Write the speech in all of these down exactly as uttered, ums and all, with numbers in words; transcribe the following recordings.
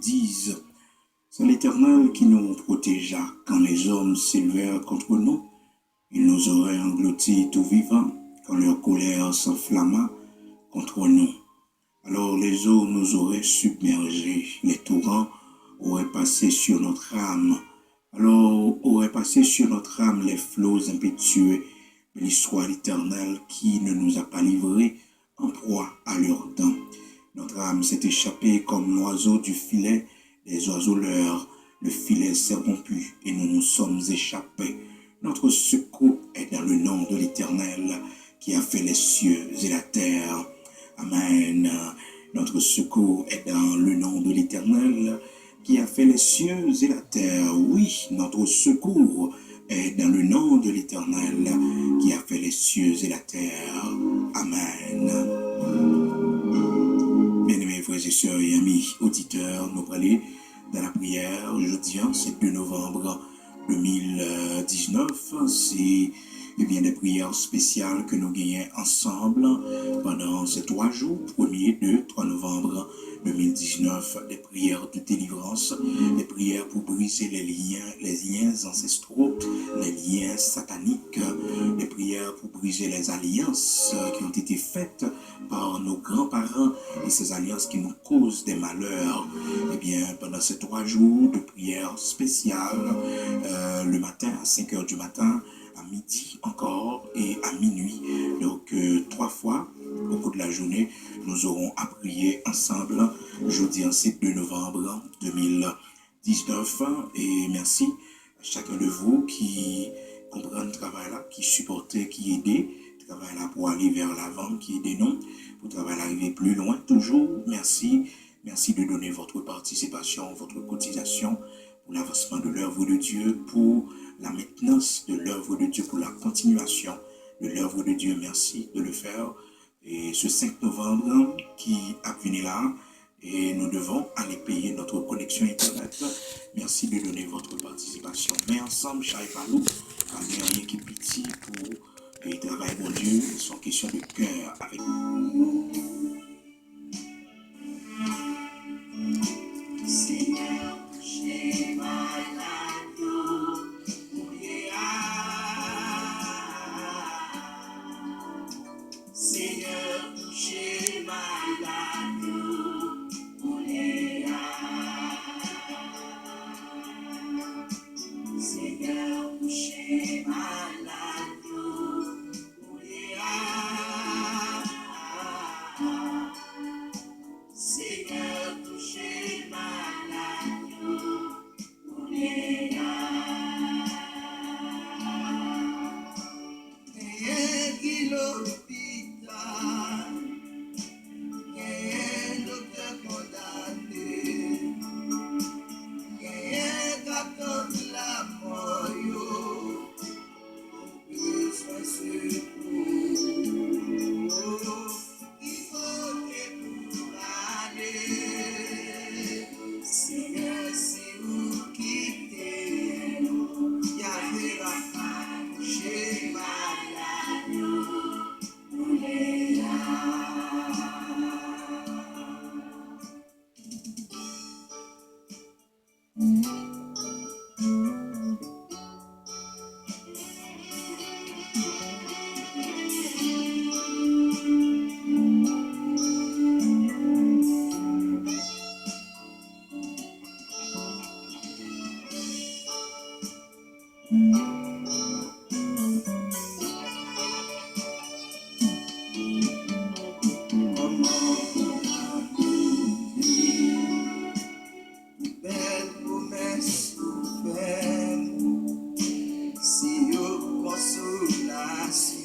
disent, c'est l'Éternel qui nous protégea quand les hommes s'élevèrent contre nous. Il nous aurait engloutis tout vivants quand leur colère s'enflamma contre nous. Alors les eaux nous auraient submergés, les torrents auraient passé sur notre âme. Alors auraient passé sur notre âme les flots impétueux, mais l'histoire l'Éternel qui ne nous a pas livrés en proie à leurs dents. Notre âme s'est échappée comme l'oiseau du filet des oiseleurs. Le filet s'est rompu et nous nous sommes échappés. Notre secours est dans le nom de l'Éternel qui a fait les cieux et la terre. Amen. Notre secours est dans le nom de l'Éternel qui a fait les cieux et la terre. Oui, notre secours est dans le nom de l'Éternel qui a fait les cieux et la terre. Amen. Byeneme frè e sè e zanmi oditè, nou prale nan lapriyè. Jodi a se de novanm de mil diznèf, se, ebyen, de priyè espesyal ke nou genyen ansanm pandan se twa jou, premye, de, twa novanm de mil diznèf, de prières de délivrance, des prières pour briser les liens, les liens ancestraux, les liens sataniques, des prières pour briser les alliances qui ont été faites par nos grands-parents et ces alliances qui nous causent des malheurs. Eh bien, pendant ces trois jours de prière spéciale, euh, le matin à cinq heures du matin, à midi encore et à minuit. Donc, euh, trois fois au cours de la journée, nous aurons à prier ensemble. Jodi a se de novanm de mil diznèf. E mèsi a chacun de vous ki konprann travay la, ki sipòte, ki ede travay la pou ale vè lavan, ki ede nou pou travay la rive pli lwen toujou. Mèsi. Merci de donner votre participation, votre cotisation pour l'avancement de l'œuvre de Dieu, pour la maintenance de l'œuvre de Dieu, pour la continuation de l'œuvre de Dieu. Merci de le faire. Et ce cinq novembre qui a venu là, et nous devons aller payer notre connexion Internet. Merci de donner votre participation. Men ansanm, chay pa lou, pa gen anyen ki piti pou, eh, travay Bondye. Se yon kesyon de kè avèk Senyè, touche malad yo kounye a. Senyè, touche malad yo kounye a. Senyè, touche malad yo kounye a. Senyè, touche malad yo kounye a. Genyen ki lopital, genyen doktè kondane, genyen k ap tann lamò yo. Bezwen sekou. Ki kote pou prale? Senyè, si ou kite nou, Yahweh Rapha, touche malad yo kounye a. Bèl pwomès ou fè m, se yon konsolasyon.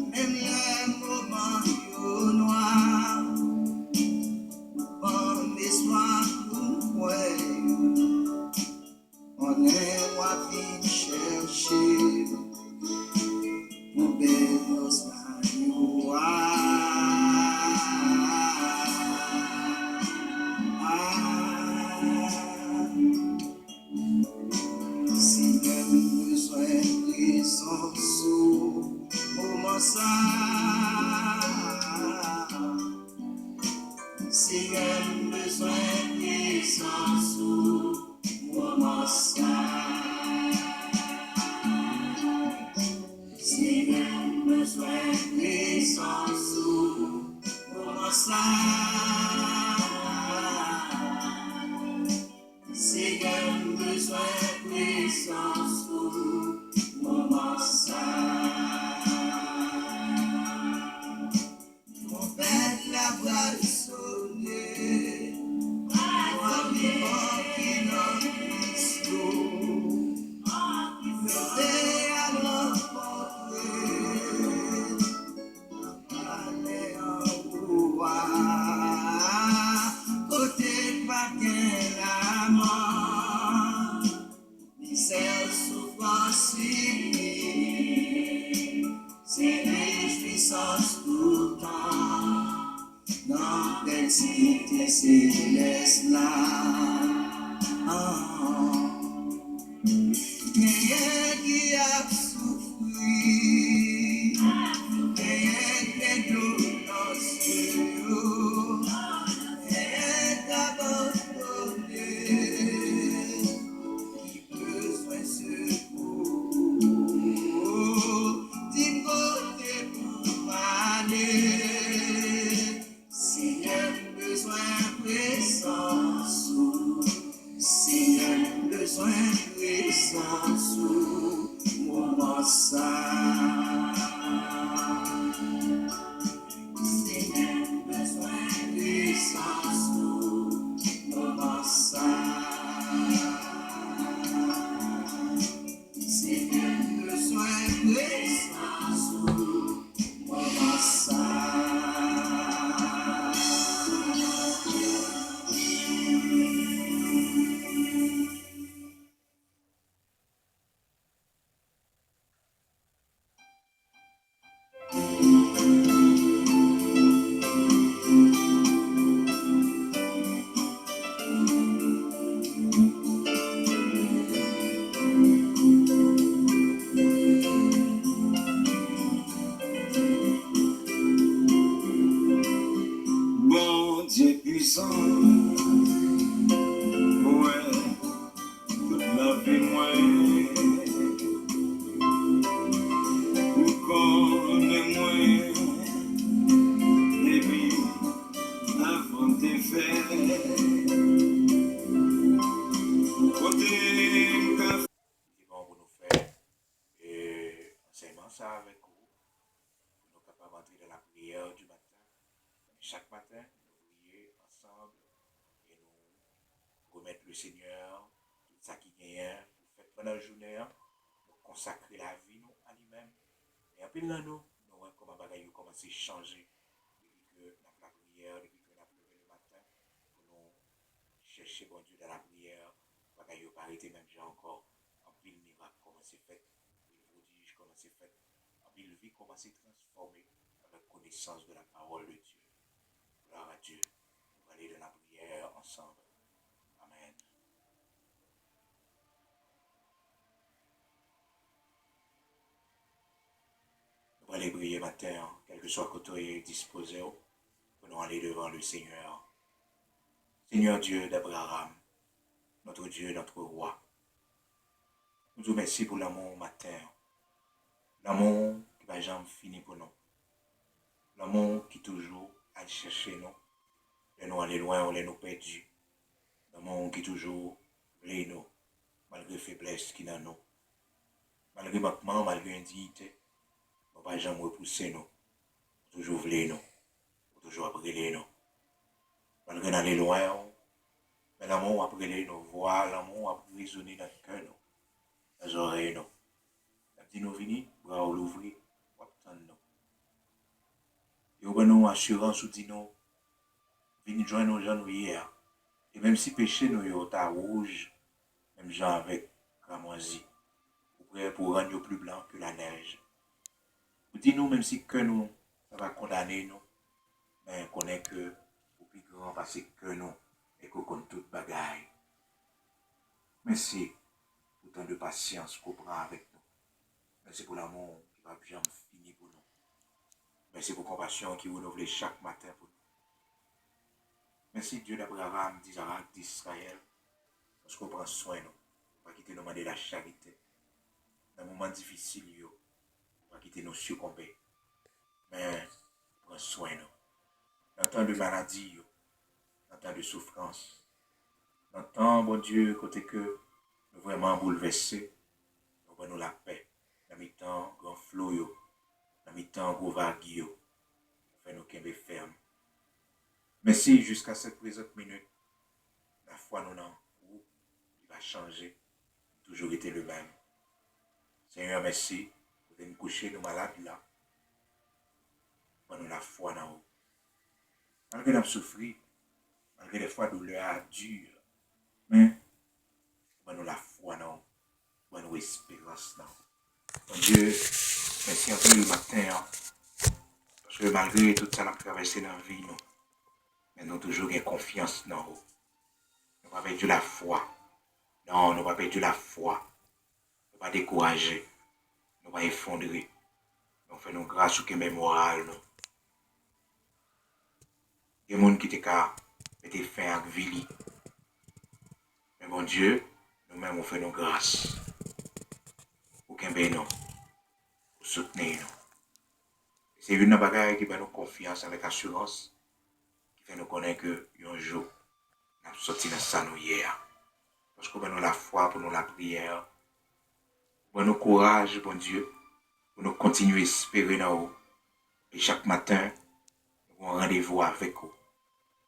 Menm lè moman yo nwa, ou ban m espwa pou m kwè yo. Konnen w ap vin chèche m pou bèl nòs la yo a. Senyè, m bezwen prezans ou moman sa a. Senyè, m bezwen Kris la. Genyen ki ap soufri, genyen k gen dlo nan zye yo, genyen k abandone, ki bezwen sekou. Di m kote pou m ale. Senyè, m bezwen prezans ou. Senyè, m bezwen prezans ou moman sa. Senyè, m bezwen prezans ou moman sa. Senyè, m bezwen prezans ou moman sa. Bondye pwisan, wè tout lavi mwen. Ou konnen mwen depi avan m te fèt. Kote m ka... Li bon pou nou fè, e, ansèyman sa avèk ou, pou nou kapab antre dans la prière du matin. Chak maten, nou priye ansanm e nou remèt le Senyè tout sa ki genyen pou fèt pandan jounen an. Nou konsakre lavi nou a li menm. E anpil nan nou, nou wè kòman bagay yo kòmanse chanje depi ke n ap lapriyè, depi ke n ap leve le maten pou nou chèche Bondye dans la prière. Bagay yo pa rete menm jan ankò. Anpil mirak kòmanse fèt, anpil pwodij kòmanse fèt, anpil vi kòmanse transfòme avèk konesans de la parole de Dieu. Gloire à Dieu. Nou prale dans la prière ansanm. Amen. Nou prale priye maten an, kèlkeswa kote w ye, dispoze w pou nou ale devan le Senyè. Seigneur Dieu d'Abraham, notre Dieu, notre roi, nou di w mèsi pou lanmou w maten an. Lanmou w ki pa janm fini pou nou. Lanmou w ki toujou al chèche nou lè nou ale lwen ou lè nou pèdi. Lanmou w ki toujou vle nou, malgre feblès ki nan nou. Malgre mankman, malgre endiyite, nou pa janm repouse nou. Ou toujou vle nou. Ou toujou ap rele nou. Malgre n ale lwen w, men lanmou w ap rele nou, vwa lanmou w ap rezone nan kè nou, nan zòrèy nou. L ap di nou vini, bra w louvri, w ap tann nou. E ou ban nou asirans, ou di nou, vin jwenn nou jan nou ye a. E menm si peche nou yo ta wouj, menm jan avèk gramwazi, ou prè pou rann yo pli blan ke lanèj. Ou di nou, menm si kè nou ta va kondane nou, men konnen ke ou pi gran pase kè nou e ke w konn tout bagay. Mèsi pou tan de pasyans ke w pran avèk nou. Mèsi pou lanmou ki p ap janm fini pou nou. Mèsi pou konpasyon ki renouvle chak maten pou nou. Mèsi, Dye d'Abraham, d'Izarak, d'Izrayèl, paske w pran swen nou. Ou pa kite nou mande lacharite. Nan moman difisil yo, ou pa kite nou sikonbe. Men, ou pran swen nou. Nan tan de maladi yo, nan tan de soufrans, nan tan, Bondye, kote ke nou vrèman boulvèse, ou ban nou lapè nan mitan gran flo yo, nan mitan gwo vag yo, ou fè nou kenbe fèm. Mèsi jiska sèt prezant minit, lafwa nou nan ou, li pa chanje, li toujou rete le menm. Senyè, mèsi, kote n kouche, nou malad la, ban nou lafwa nan ou. Malgre n ap soufri, malgre dèfwa doulè a di, men, ban nou lafwa nan ou, ban nou esperans nan ou. Bondye, mèsi anpil maten an, paske malgre tout sa n ap travèse nan vi nou, men nou toujou gen konfyans nan ou. Nou pa pèdi lafwa. Non, nou pa pèdi lafwa. Nou pa dekouraje. Nou pa efondre. Men w fè nou gras, ou kenbe moral nou. Gen moun ki te ka mete fen ak vi li. Men Bondye, nou menm ou fè nou gras. Ou kenbe nou. Ou soutni nou. Se youn nan bagay ki ban nou konfyans avèk asirans, ki fè nou konnen ke yon jou, n ap soti nan sa nou ye a. Paske w ban nou lafwa pou nou lapriyè. Ou ban nou kouraj, Bondye, pou nou kontinye espere nan ou. E chak maten, nou gen yon randevou avèk ou.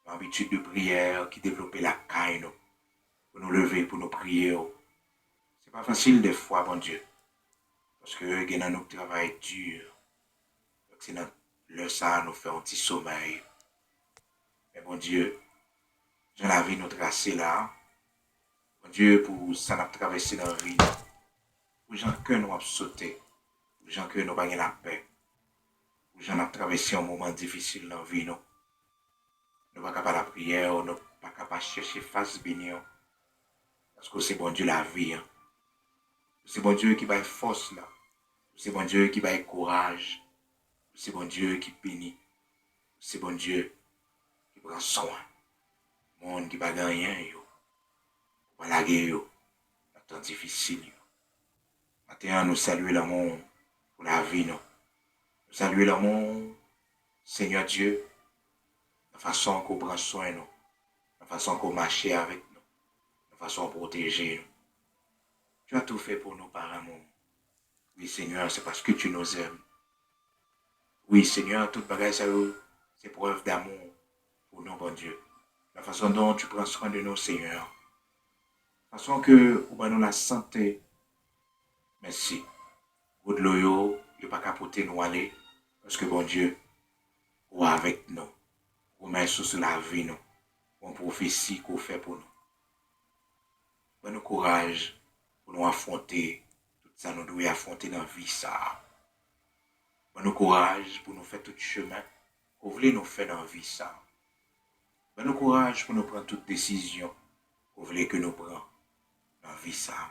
Yon abitid de priyè ki devlope lakay nou. Pou nou leve, pou nou priye w. Se pa fasil dèfwa, Bondye. Paske gen nan nou k travay di. Donk se nan lè sa a nou fè yon ti somèy. Men Bondye, jan lavi nou trase la a, Bondye, pou sa n ap travèse nan vi nou, pou jan kè nou ap sote, pou jan ke nou pa gen lapè, pou jan n ap travèse yon moman difisil nan vi nou. Nou pa ka pa lapriyè w, nou pa ka pa chèche fas beni w. Paske w se Bondye lavi an. Ou se Bondye ki bay fòs la. Ou se Bondye ki bay kouraj. Ou se Bondye ki beni. Ou se Bondye ki pran swen moun ki pa gen anyen yo. Ou pa lage yo nan tan difisil yo. Maten an, nou salye lanmou w pou lavi nou. Nou salye lanmou w, Senyè Dye, nan fason ke w pran swen nou, nan fason ke w mache avèk nou, nan fason w pwoteje nou. Tu as tout fait pour nous par amour. Oui, Seigneur, c'est parce que tu nous aimes. Wi, Senyè, tout bagay sa yo, se prèv damou pou nou, Bondye. La façon dont tu prends soin de nous, Seigneur. Fason ke ou ban nou lasante. Mèsi. Gwo dlo yo, yo pa ka pote nou ale, paske, Bondye, ou avèk nou. Ou men sou, sou lavi nou. Yon pwofesi ke w fè pou nou. Ban nou kouraj pou nou afwonte tout sa nou dwe afwonte nan vi sa a. Ban nou kouraj pou nou fè tout chemen ke w vle nou fè nan vi sa a. Ban nou kouraj pou nou pran tout desizyon ke w vle ke nou pran nan vi sa a.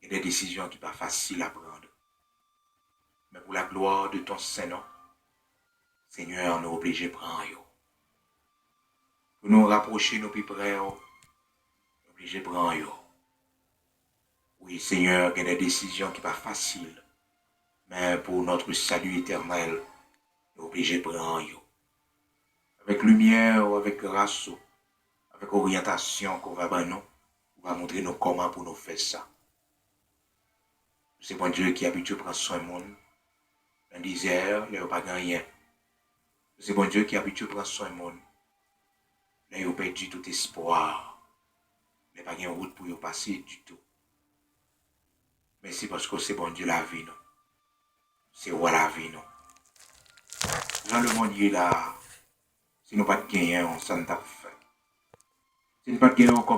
Gen de desizyon ki pa fasil a pran. Men pou la gloire de ton sen non, Senyè, nou oblije pran yo. Pou nou rapwoche nou pi pre w, nou oblije pran yo. Wi, Senyè, gen de desizyon ki pa fasil, men pou notre salut éternel, nou oblije pran yo. Avèk limyè ou, avèk gras ou, avèk oryantasyon ke w va ban nou, ou va montre nou kòman pou nou fè sa. Ou se Bondye ki abitye pran swen moun nan dezè, lè yo pa gen anyen. Ou se Bondye ki abitye pran swen moun lè yo pèdi tout espwa, lè pa gen wout pou yo pase ditou. Mèsi paske w se Bondye lavi nou. Se wa lavi nou. Jan lemonn ye la a, si nou pa t genyen w, sa n t ap fè? Si n pa t genyen w kòm